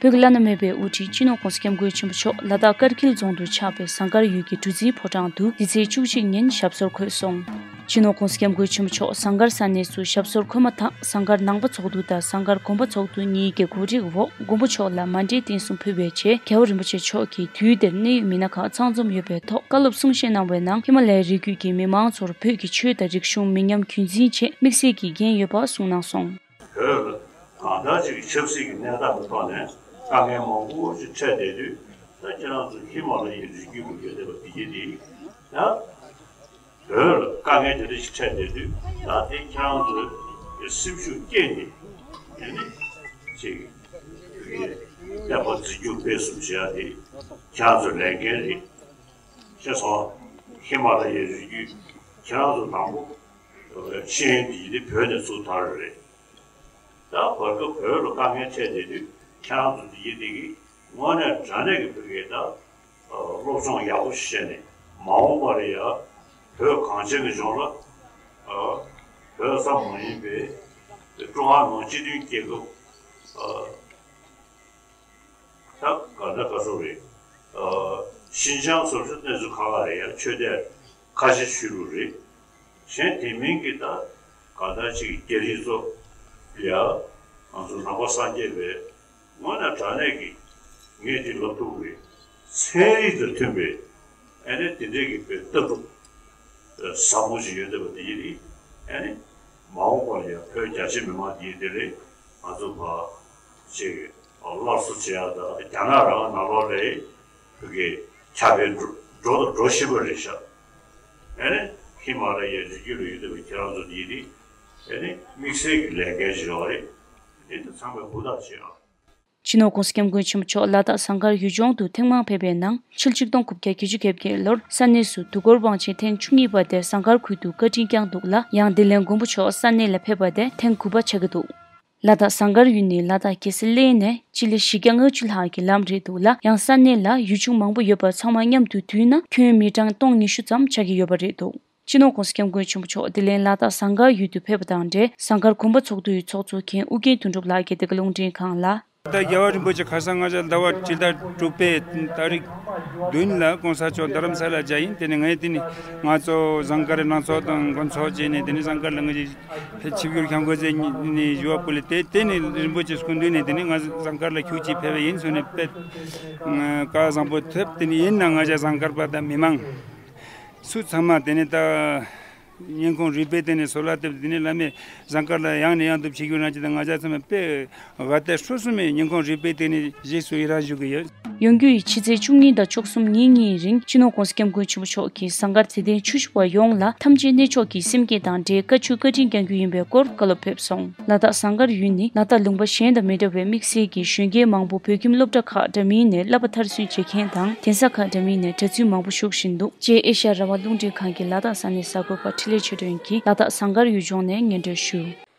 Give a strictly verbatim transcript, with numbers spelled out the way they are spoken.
བོད་ཀྱི་བླ་ན་མེད་པའི་དབུ་ཁྲིད་སྤྱི་ནོར་༸གོང་ས་༸སྐྱབས་མགོན་ཆེན་པོ་མཆོག་ལ་དྭགས་དཀར་འཁྱིལ་རྫོང་དུ་ཆགས་པའི་ཟངས་དཀར་ཡུལ་གྱི་གྲུ་འཛིན་ཕོ་བྲང་དུ་འདི་ཚེས་བཅུ་གཅིག་ཉིན་ཞབས་སོར་འཁོད་སོང་། སྤྱི་ནོར་༸གོང་ས་༸སྐྱབས་མགོན་ཆེན་པོ་མཆོག་ཟངས་དཀར་ས་གནས་སུ་ཞབས་སོར་འཁོད་མ་ཐག་ཟངས་དཀར་ནང་པ་ཚོགས་འདུ་དང་ཟངས་དཀར་དགོན་པ་ཚོགས་འདུ་གཉིས་ཀྱི་གོ་སྒྲིག་འོག་མགོན་པོ་མཆོག་ལ་མཎྜལ་རྟེན་གསུམ་ཕུལ་བའི་རྗེས། རྒྱལ་བ་རིན་པོ་ཆེ་མཆོག་གིས་དུས་དེར་གནད་ཡོད་མི་སྣ་ཁག་ཚང་འཛོམས་ཡོད་པའི་ཐོག་བཀའ་སློབ་གསུང་བཤད་གནང་བའི་ནང་། ཧི་མ་ལ་ཡའི་རི་རྒྱུད་ཀྱི་མི་མང་ཚོར་བོད་ཀྱི་ཆོས་དང་རིག་གཞུང་མི་ཉམས་རྒྱུན་འཛིན་ཆེད་དམིགས་བསལ་གྱི་འགན་ཡོད་པ་གསུངས་གནང་སོང་། བོད་ལ་གང་ལྟར་ཅིག་གི་ཆབ་སྲིད་ཀྱི་གནས་སྟངས་ཀྱི་ཐོག་ནས་དཀའ་ངལ་མང་པོ་ཞིག་འཕྲད་བསྡད་དུས། ད་ཁྱེད་རང་ཚོ་ཧི་མ་ལ་ཡའི་རི་རྒྱུད་ལ་ཡོད་བསྡད་པ་དེ་གྱད་དེ་ད་བོད་ལ་དཀའ་ངལ་དེ་འདྲ་ཞིག་འཕྲད་བསྡད་དུས། ད་དེ་ཁྱེད་རང་ཚོའི་སེམས་ཤུགས་བསྐྱེད་ནས་ཡིན་ནི་ཅིག་བསྟན་པ་འཛིན་སྐྱོང་སྤེལ་གསུམ་བྱེད་ཡ་དེ་ཁྱེད་རང་ཚོའི་ལས་འགན་རེད། ཤེས་སོང་། ཧི་མ་ལ་ཡའི་རི་རྒྱུད་ཁྱེད་རང་ཚོ་དང་པོ་ཤེས་ཡོན་དེ་ཡིན་ཏེ་བོད་ནས་ཚུར་དར་རེད། ད་བར་སྐབས་བོད་ལ་དཀའ་ངལ་འཕྲད་བསྡད་དུས་ཁྱེད་རང་ཚོ་འདི་ཡིན་དེ་གི་དངོས་གནས་དྲང་གནས་ཀྱི་བོད་སྐད་དང་སློབ་སྦྱོང་ཡག་པོ་བྱས་ནས་མ་འོངས་པར་ཡ་བོད་གངས་ཅན་གྱི་ལྗོངས་ལ་བོད་ཙམ་མ་ཡིན་པའི་ཀྲུང་ཧྭ་མི་དམངས་སྤྱི་མཐུན་རྒྱལ་ཁབ། ད་ག་འདྲ་ག་ཚོད་རེད། ཨ། ཤིན་ཅང་སོགས་སུ་གནས་ཚུལ་ཁག་ཁག་རེད་ཡ། ཆོས་དད་ཁ་ཆེ་ཆོས་ལུགས་རེད། གཞན་དེ་མིན་གྱི་ད་ག་འདྲ་ཅིག་རྒྱ་རིགས་ཚོ་ཡ། ང་ཚོ་ནང་པ་སངས་རྒྱས་པའི་དངོས་གནས་དྲང་གནས་ཀྱི་ངས་དེ་ལབ་ཐུབ་རེད། ཚན་རིག་དང་མཐུན་པའི་ཨ་ནི་དེ་འདྲའི་གི་དཔེ་ལྟ་གྲུབ་ཟབ་མོ་ཞིག་ཡོད་བསྡད་པ་དེ་ཡིན་རེད། ཨ་ནི་མ་འོངས་པར་ཡང་བོད་རྒྱ་ཆེ་མི་མང་དེའི་དེ་ལས་ང་ཚོ་ཕར་ཅིག་སླར་གསོ་བྱེད་ཡ་དང་། རྒྱ་ནག་རང་ནང་ལོགས་ལ་བོད་སྐད་ཁྱབ་སྤེལ་འགྲོ་འགྲོ་དང་འགྲོ་བཞིན་པ་རེད་ཤག་ཨ་ནི་ཧི་མ་ལ་ཡའི་རི་རྒྱུད་ལ་ཡོད་བསྡད་པའི་ཁྱེད་རང་ཚོ་དེའི་རིགས་ཨ་ནི་དམིགས་བསལ་གྱི་ལས་འགན་ཞིག་ཡོད་རེད། དེ་ཚོ་ཚང་མས་ཧུར་ཐག་བྱེད་ཨ། སྤྱི་ནོར་༸གོང་ས་༸སྐྱབས་མགོན་ཆེན་པོ་མཆོག་ལ་དྭགས་ཟངས་དཀར་ཡུལ་ལྗོངས་དུ་ཐེངས་མང་ཕེབས་པའི་ནང་། ཕྱི་ལོ་ཆིག་སྟོང་དགུ་བརྒྱ་བརྒྱད་ཅུ་གྱ་བརྒྱད་ལོར་ས་གནས་སུ་དུས་འཁོར་དབང་ཆེན་ཐེངས་བཅུ་གཉིས་པ་དེ་ཟངས་དཀར་ཁུལ་དུ་བཀའ་དྲིན་བསྐྱངས་འདུག་ལ། ཡང་དེ་ལན་མགོན་པོ་མཆོག་ས་གནས་ལ་ཕེབས་པ་དེ་ཐེངས་དགུ་པ་ཆགས་ཀྱི་འདུག་ལ་དྭགས་ཟངས་དཀར་ཡུལ་ནི་ལ་དྭགས་རྒྱལ་ས་གླེ་ནས་སྤྱི་ལེ་བཞི་བརྒྱ་ལྔ་བཅུ་ལྷག་གི་ལམ་རེད་འདུག་ལ། ཡང་ས་གནས་ལ་ཡུལ་ཆུང་མང་པོ་ཡོད་པ་ཚང་མ་མཉམ་དུ་བསྡུས་ན་ཁྱོན་མི་གྲངས་སྟོང་ཉི་ཤུ་ཙམ་ཆགས་ཀྱི་ཡོད་པ་རེད་འདུག་སྤྱི་ནོར་༸གོང་ས་༸སྐྱབས་མགོན་ཆེན་པོ་མཆོག་དེ་ལན་ལ་དྭགས་ཟངས་དཀར་ཡུལ་དུ་ཕེབས་པ་དང་འབྲེལ། ཟངས་དཀར་དགོན་པ་ཚོགས་འདུའི་ཚོགས་གཙོ་མཁན་ཨུ་རྒྱན་དོན་གྲུབ་ལགས་ཀྱིས་འདི་ག་རླུང་འཕྲིན་ཁང་ལ། ད་རྒྱལ་བ་རིན་པོ་ཆེ་ཁ་སང་སྔ་ཕྱི་ཟླ་བ་སྤྱི་ཟླ་དྲུག་པའི་ཏ་རིག་བདུན་ལ་༸གོང་ས་མཆོག་རྡ་རམ་ས་ལ་མཇལ་ཡིན། དེ་ནས་ངས་དེ་ནས་ང་ཚོ་ཟངས་དཀར་ནང་ཚོགས་དང་དགོན་ཚོགས་བྱས་ནས། དེ་ནས་ཟངས་དཀར་ལ་ངས་ཆིབས་བསྒྱུར་བྱ་དགོས་ཟེར་ནས་ཞུ་བ་ཕུལ་ལེ། དེ་དེ་ནས་རིན་པོ་ཆེ་སྐུ་མདུན་ནས་དེ་ནས་ང་ཟངས་དཀར་ལ་ཁྱུག་ཅིག་ཕེབས་པ་ཡིན་ཟེར་ནས་དཔེ་བཀའ་བཟང་པོ་ཐོབ། དེ་ནས་ཡིན་ན་ང་ཅག་ཟངས་དཀར་པ་དང་མི་མང་སུ་ཚང་མ་དེ་ནས་ད་སྙིང་ཁོང་རུས་པའི་སྟེང་ནས་གསོལ་བ་བཏབ། དེ་ནས་བླ་མས་ཟངས་དཀར་ལ་ཡང་ནས་ཡང་དུ་ཆིབས་བསྒྱུར་གནང་ཅིག་དང་། ང་ཅག་ཚང་མ་དཔེ་དགའ་དད་སོ་སོ་མའི་སྙིང་ཁོང་རུས་པའི་སྟེང་ནས་རྗེས་སུ་ཡི་རང་ཞུ་གི་ཡོད། ཡོང་རྒྱུ་ཡི་ཕྱི་ཚེས་བཅུ་གཉིས་དང་བཅུ་གསུམ་ཉིན་གཉིས་རིང་སྤྱི་ནོར་༸གོང་ས་༸སྐྱབས་མགོན་ཆེན་པོ་མཆོག་གིས་ཟངས་དཀར་ཚེ་བརྟན་ཆོས་ཞུ་བ་ཡོངས་ལ་ཐམས་ཅད་གནས་མཆོག་གི་སེམས་བསྐྱེད་དང་འབྲེལ་བཀའ་ཆོས་བཀའ་དྲིན་བསྐྱང་རྒྱུ་ཡིན་པའི་སྐོར་བཀའ་སློབ་ཕེབས་སོང་། ལ་དྭགས་ཟངས་དཀར་ཡུལ་ནི་ལ་དྭགས་ལུང་པ་གཞན་དང་མི་འདྲ་བའི་དམིགས་བསལ་གྱི་གཞོན་སྐྱེས་མང་པོ་བོད་ཁྱིམ་སློབ་གྲྭ་ཁག་འདྲ་མིན་ནས་བསླབ་པ་མཐར་སོན་བྱེད་མཁན་དང་། གདན་ས་ཁག་འདྲ་མིན་ནས་གྲྭ་བཙུན་མང་པོ་བཞུགས་བཞིན་འདུག་ཅེས་ཨེ་ཤ་ཡ་རང་དབང་རླུང་འཕྲིན་ཁང་གི་ལ་དྭགས་ས་གནས་གསར་འགོད་པ་འཕྲིན་ལས་ཆོས་སྒྲོན་གྱིས་ལ་དྭགས་ཟངས་དཀར་ཡུལ་ལྗོངས་ནས་སྙན་སྒྲོན་ཞུས།